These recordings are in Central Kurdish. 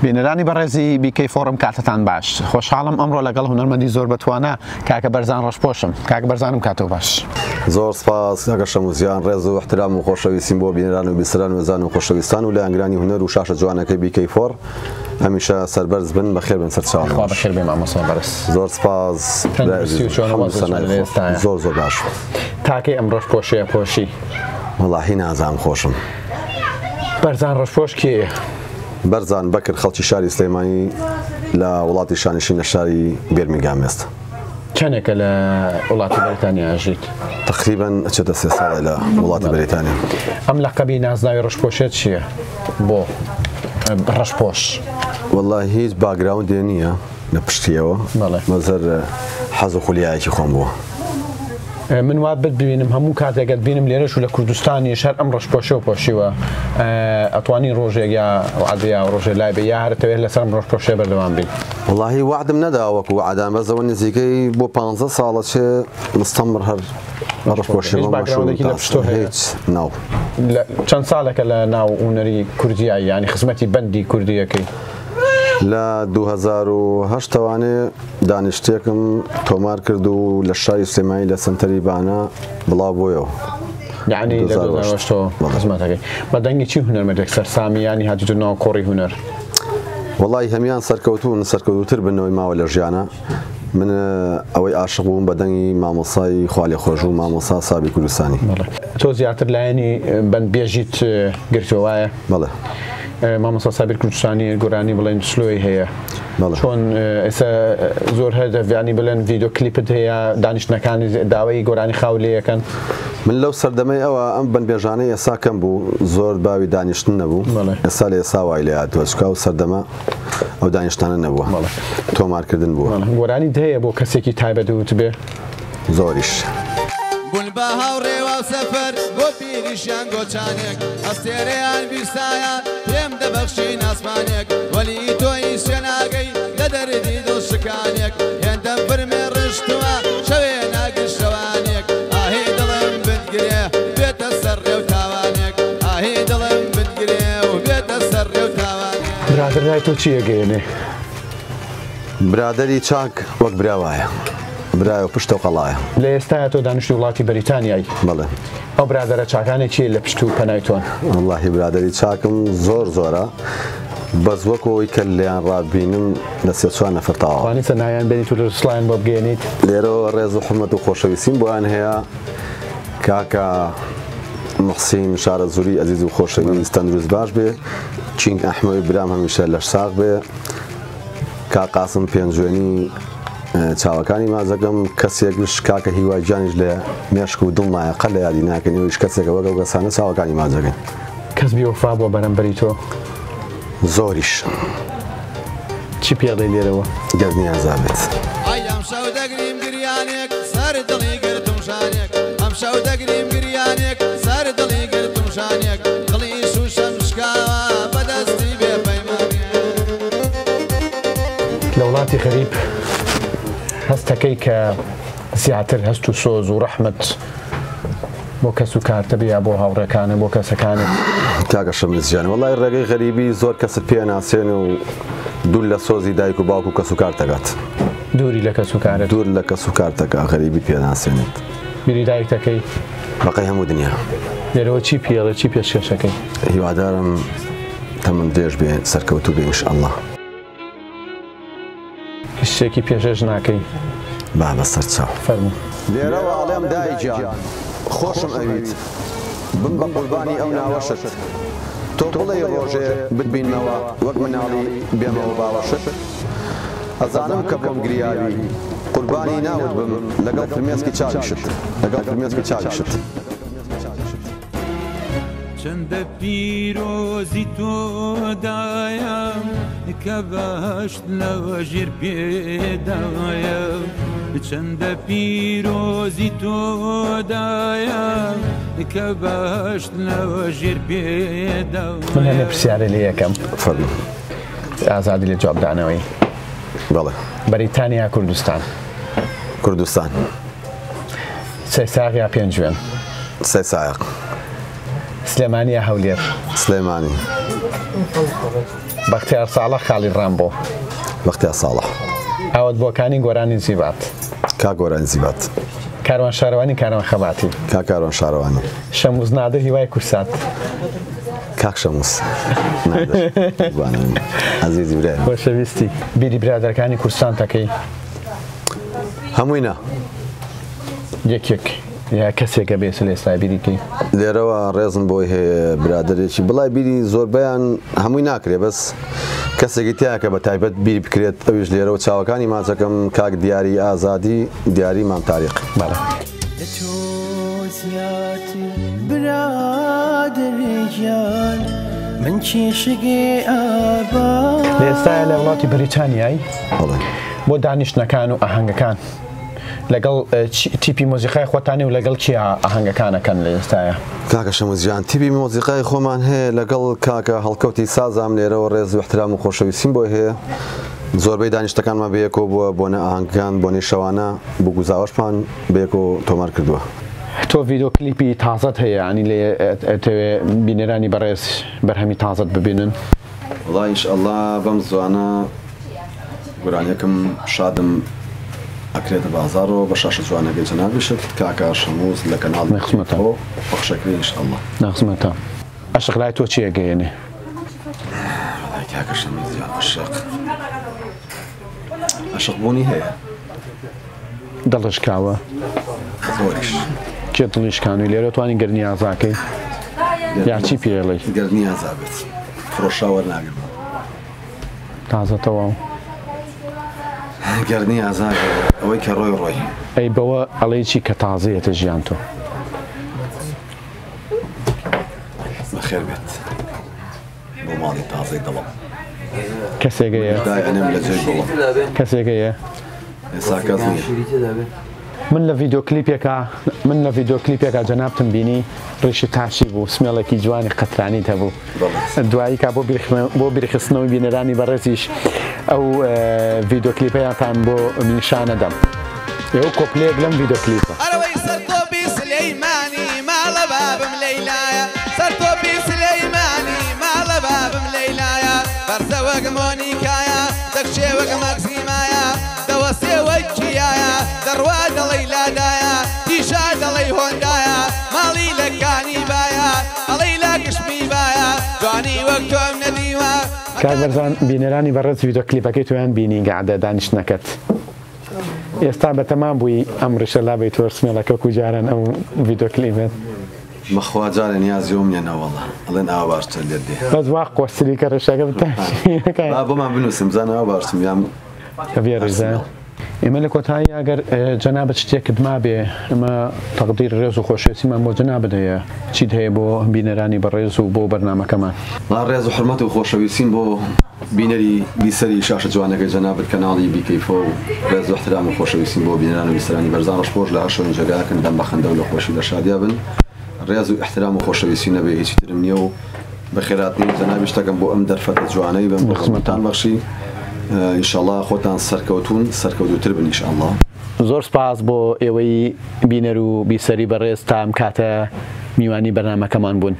بینەرانی بەڕێزی BK فۆڕم کاتتان باش. خۆشحاڵم ئەمڕۆ لەگەڵ هونەرمەندی زۆر بەتوانا کاکە بەرزان ڕەشپۆشم. کاکە بەرزانم کاتەوە باش. زۆر سپاس کاکە شەموس گیان، ڕێز و ئیحترام و خۆشەویستیم بۆ بینەران و بیسەران و ئەزیزان و خۆشەویستان و لایەنگرانی هونەر و شاشە جوانەکەی BK فۆڕ هەمیشە سەربەرز بن بەخێر بن سەرچاوم. خوا بەخێر بێ مامۆستا بەڕێز. زۆر سپاس تەندروستی و چۆنە وەزع چۆنە لە ئێستایا؟ زۆر زۆر باش. تاکەی ئەم ڕەشپۆشەیە پۆشی؟ وەڵاهی نازانم خۆشم. بەرزان ڕەشپۆش کێیە؟ بەرزان بەکر خەڵکی شاری سلێمانی لە وڵاتی شانشین لە شاری بێرمینگام ئێستا. چەندێکە لە وڵاتی بەریتانیا ئەژیت؟ تەقریبەن ئەچێتە سێ ساڵێ لە وڵاتی بەریتانیا. ئەم لەقەبی نازناوی ڕەشپۆشێت چییە بۆ ڕەشپۆش؟ وەڵا هیچ background ێ نییە لە پشتیەوە مەزەر حەز و خولیایەکی خۆم بووە. من وا بتبینم هەموو کاتێک ئەتبینم لێرەش و لە کوردستانیش هەر ئەم ڕەشپۆشەو پۆشیوە ئەتوانی ڕۆژێک یا وعدە یا ڕۆژێ لای بێ یا هەر ئەتەوێت لەسەر ئەم ڕەشپۆشەیە بەردەوام بی؟ وەڵاهی وەعدم نەداوە وەکو وەعدان بەس ئەوە نزیکەی بۆ پانزە ساڵە چێ مستەمڕ هەر ڕەشپۆشی هیچ background ێکی لە پشتۆ هەیە؟ هیچ ناو. چەند ساڵێکە لە ناو هونەری کوردیای یانی خزمەتی بەندی کوردیەکەی؟ لە 2008 توانێ دانیشتێکم تۆمار کرد و لە شاری سلێمانی لە سەنتەری بانە بڵاو بۆیەوە. یعنی لە 2008ەوە خزمەتەکەی. بە دەنگی چی هونەرمەندێک سەرسامی یانی هاتیتە ناو کۆڕی هونەر؟ وەڵی هەمیان سەرکەوتون سەرکەوتوتر بنەوەی ماوە لە ژیانە من ئەوەی عاشق بووم بە دەنگی مامۆسای خوالێخۆشبوو مامۆسا سابیر کوردستانی. تۆ زیاتر لایەنی بەندبێژیت گرتووە وایە؟ بەڵێ. مامۆستا سابیر کوردستانی گۆرانی بڵێن slow ی هەیە چۆن ئێستا زۆر هەر دەڤیانی بڵێن ڤیدیۆ کلیپت هەیە دانیشتنەکانی داوای گۆرانی خاو لێ یەکەن؟ من لەو سەردەمەی ئەوە ئەم بەندبێژانەی ئێستا کەم بوو زۆر باوی دانیشتن نەبوو ئێستا لە ئێستا وای لێ هاتووە چونکە ئەو سەردەمە ئەو دانیشتانە نەبووە تۆمارکردن بووە. گۆرانیت هەیە بۆ کەسێکی تایبەت وتبێ؟ زۆریش. بوون بە هاوڕێ و سەفەر بۆ پیریشیان گۆچانێک ئەستێرەیان بیرسایە پێم دەبەخشین ئاسمانێک وەلی تۆی سوێناگەی لە دەردی دڵ شکانێک هێندەم فرمێ ڕشتووە شەوێ ناگر شەوانێک ئاهی دڵم بتگرێ بێتە سەر ڕێ و تاوانێک ئاهی دڵم بتگرێ و بێتە سەر ڕێ و تاوانێک. برادەر لای تۆ چی ئەگەیەنێ؟ برادەری چاک وەک برا وایە. برایە و پشتە و قەڵایە. لە ئێستایا تۆ دانیشتوی وڵاتی بەریتانیای. بەڵێ. ئەو برادەرە چاکانەی کێ لە پشت و پەنای تۆن؟ وەڵاهی برادەری چاکم زۆر زۆرە بەس وەکو ئەوەی کە لێیان ڕاببینم لە سێ چوار نەفەر تەواوە. توانیتە ناویان بێنیت و سڵاویان بۆ بگەیەنیت؟ لێرەوە ڕێز و حورمەت و خۆشەویستیم بۆیان هەیە کاکە موحسین شارەزووری ئەزیز و خۆشەویست تەندروست باش بێ، کینگ ئەحمەوی برام هەمیشە لەش ساغ بێ، کاک قاسم پێنجوێنی چاوەکانی ماچەکەم کەسێکش کاکە هیوا گیانیش لە مێشک و دڵمایە قەت لە یادی ناکەین ئەویش کەسێکە وەک ئەو کەسانە چاوەکانی ماچەکەین. کەس بێوەفا بووە بەرامبەری تۆ؟ زۆریش. چی پێ ئەڵێی لێرەوە؟ گەر نیازا بێت. ئای ئەمشەو دەگریم گریانێک سەر دڵی گرتم ژانێک ئەمشەو دەگریم گریانێک سەر دڵی گرتم ژانێک دڵی شووشەم شکاوە بە دەستی بێ پەیمانێک. لە وڵاتی غەریب هەستەکەی کە زیاتر هەست و سۆز و ڕەحمت بۆ کەس و کارتە بێ یا بۆ هاوڕێکانە بۆ کەسەکانت؟ کاکە شەمس گیان وەڵای ڕێگەی غەریبی زۆر کەست پێ ناسێن و دوور لە سۆزی دایک و باوک و کەس و کار دەگات. دووری لە کەس و کارت؟ دوور لە کەس و کارتەکە غەریبی پێ ناسێنێت. بیری دایکتەکەی؟ بەقەی هەموو دنیا. لێرەوە چی پێڵێ چی پێشکەشەکەی؟ هیوادارم تەمەن درێژ بێ سەرکەوتوو بێ ان شاء اللە. هیچ شتێکی پێشێش ناکەی. با بەسەر چاو. فەرموو. لێرەوە ئەڵێم دایک گیان خۆشم ئەویت بم بە قوربانی ئەو ناوەشت تۆ بڵێی ڕۆژێ بتبینمەوە وەک مناڵی بێمەوە باوەشت ئەزانم کە بۆم گریاوی قوربانی ناوت بم لەگەڵ فرمێسکی چاویشت لەگەڵ فرمێسکی چاویشت. چەندە پیرۆزی تۆ دایە کە بەهەشت لە ژێر پێدایە چەندە پیرۆزی تۆ دایە کە بەهەشت لە ژێر پێدایە. من هەنێ پرسیارێ لێ یەکەم. فەرموو. ئازادی لە جوابدانەوەی. بەڵێ. بەریتانیا کوردستان؟ کوردستان. سەیساغ یا پێنجوێن؟ سەیساغ. سلێمانی یا هەولێر؟ سلێمانی. بەختیار ساڵح خاڵی ڕامبۆ. بەختیار ساڵح. ئاوات بۆکانی گۆرانی زیبات. کاک گۆرانی زیبات. کاروان شارەوانی کاروان خەباتی. کاک کاروان شارەوانی. شەموس نادر هیوای کورسات. کاک شەموس نادر قوربانم ئەزیزی برایم. خۆشەویستی بیری برادەرەکانی کوردستان تەکەی؟ هەمووی نا. یەکێک یا کەسێکە بێ لە ئێستا بیری کەی؟ لێرەوە ڕێزم بۆی هەیە برادەرێکی بڵای بیری زۆربەیان هەمووی ناکرێ بەس کەسێکی تیا کە بە تایبەت بیری بکرێت ئەویش لێرەوە چاوەکانی ماچەکەم کاک دیاری ئازادی دیاری مام تاریق. بەڵێ. لە تۆ زیاتر برادەر گیان من کێشگێ ئابا. لە ئێستایا لە وڵاتی بەریتانیای بۆ دانیشتنەکان و ئاهەنگەکان لەگەڵ تیپی مۆزیقای خۆتانی و لەگەڵ کیا ئاهەنگەکانەکەن لە ئێستایا؟ کاکە شەمس گیان تیپی مۆزیقای خۆمان هەیە لەگەڵ کاکە هەڵکەوتی سازام لێرەوە ڕێز و احترام و خۆشەویستیم بۆی هەیە زۆربەی دانیشتەکانمان بەیەکەوە بووە بۆنە ئاهەنگەکان بۆنەی شەوانە بووک و زاوەشمان بەیەکەوە تۆمار کردووە. تۆ ڤیدۆ کلیپی تازەت هەیە یانی لێ ئەتەوێ بینەرانی بەڕێز بەرهەمی تازەت ببینن؟ وەڵا ان شاء اللە بەم زوانە گۆرانیەکم شادم ئەکرێتە بازاڕەوە بە شاشە جوانەکەی جەنابیشت کاکە شەموس لە کەناڵی نەخزمەتە خۆ پەخشەکرێ ان شاء اللە. نەخزمەتە ئەشق لای تۆ چی ئەگەیەنێ؟ وەڵای کاکە شەموس گیان ئەشق ئەشق بوونی هەیە. دڵت شکاوە؟ زۆریش. کێ دڵی شکانوی؟ لێرە توانی گەرنی ئازاکەی یا چی پێڵی؟ گەرنی ئازا بێت فرۆشا وەرناگرم. تازە تەواو. گەرنی ئازا ئەوەی کە ڕۆی ڕۆی. ئەی بەوە ئەڵێی چی کە تازەیەتە ژیان تۆ؟ بەخێر بێت بۆ ماڵی تازەی دڵم. کەسێک هەیە؟ دای ئەنێم لە جێی گوڵم. کەسێک هەیە؟ ئێستا کەس نییە. من لە ڤیدۆ کلیپێکا من لە ڤیدۆ کلیپێکا جەنابتم بینی ڕیشت تاشی بوو سمێڵێکی جوانی قەترانیت هەبوو دوایی کا بۆ بۆ بیرخستنەوەی بینەرانی بەڕێزیش ئەو ڤیدۆ کلیپەیانتان بۆ نیشانەدەم ئێوە کۆپلەیەک لەم ڤیدۆ کلیپە. ئەرەوەی سەر تۆپی سلەیمانی ماڵە بابم لەیلایە سەر تۆپی سلەیمانی ماڵە بابم لەیلایە بەرزە وەک مۆنیکایە دەکشێ وەک مەکسیمایە دەوەستێ وەک کیایە دەڕوا دەڵێی لادایە تیشا دەڵێی هۆندایە ماڵی لە کانی بایە ئەڵێی لە کشمی بایە جوانی وەک تۆم نەدیوە. کاک بەرزان بینەرانی بەڕێز ڤیدۆ کلیپەکەی تۆیان بینی گەعدە دانیشتنەکەت ئێستا بەتەما بووی ئەم ڕیشە لابەی تۆ سمێڵەکە وەکو جاران ئەو ڤیدۆ کلیپەت. بەخوا جارێ نیازی ئەوم نیە نەوەڵا ئەڵێن ئاوا باشترە لێت دێ. بەس وا قۆستری کە ڕیشەکە بتاشی. با بۆمان بنووسن بزانن ئاوا باشترم یان بێ ڕیزە. ئێمە لە کۆتایی ئەگەر جەنابت شتێکت مابێ ئێمە تەقدیر ڕێز و خۆشەویستیمان بۆ جەنابت هەیە چیت هەیە بۆ بینەرانی بەڕێز و بۆ بەرنامەکەمان؟ وەڵا ڕێز و حورمەت و خۆشەویستیم بۆ بینەری بیسەری شاشە جوانەکەی جەنابت کەناڵی بیکەی فۆ و ڕێز و ئیحترام و خۆشەویستیم بۆ بینەران و بیسەرانی بەرزان ڕەشپۆش لە هەر شوێن و جێگایەکن دەم بە خەندە و لە خۆشی و لە شادیا بن ڕێز و ئیحترام و خۆشەویستی نەبێ هیچی ترم نییە و بەخێرهاتنی جەنابیشت دەکەم بۆ ئەم دەرفەتە جوانەی بەم بەخزمەتان بەخشی ئینشەڵا خۆتان سەرکەوتوون سەرکەوتووتر بن ئینشەڵا. زۆر سپاس بۆ ئێوەی بینەر و بیسەری بەڕێز تا ئەم کاتە میوانی بەرنامەکەمان بوون.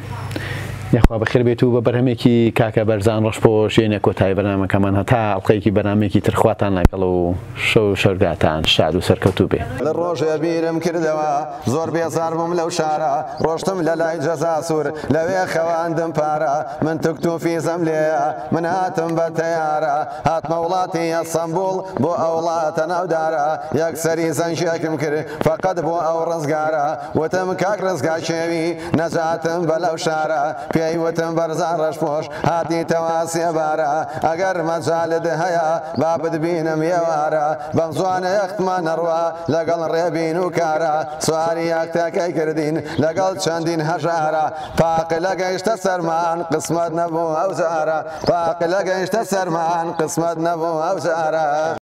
یاخوا بەخێر بێت و بە بەرهەمێکی کاکە بەرزان ڕەشپۆش یەینە کۆتایی بەرنامەکەمان هەتا ئەڵقەیەکی بەرنامەیەکی تر خواتان لەگەڵ و شەو و شەرگاتان شاد و سەرکەوتوو بێ. لە ڕۆژێ بیرم کردەوە زۆر بێزار بووم لەو شارە ڕۆشتم لە لای جەزا سوور لەوێ خەواندم پارە من تکت و فیزەم لێیە من هاتم بە تەیارە هاتمە وڵاتی ئەستەنبوڵ بۆ ئەو وڵاتە ناودارە یەکسەری زەنگێکم کرد فەقەت بۆ ئەو ڕزگارە وتم کاک ڕزگار کێوی نەجاتم بە لەو شارە پێی وتم بەرزان ڕەشپۆش هاتیتەوە سێبارە ئەگەر مەجالت هەیە با بتبینم ئێوارە بەم زوانە یەختمان نەڕوا لەگەڵ ڕێبین و کارە سواری یەختەکەی کردین لەگەڵ چەندین هەژارە پاقلە گەیشتە سەرمان قسمەت نەبوو ئەو جارە پاقلە گەیشتە سەرمان قسمەت نەبوو ئەو جارە.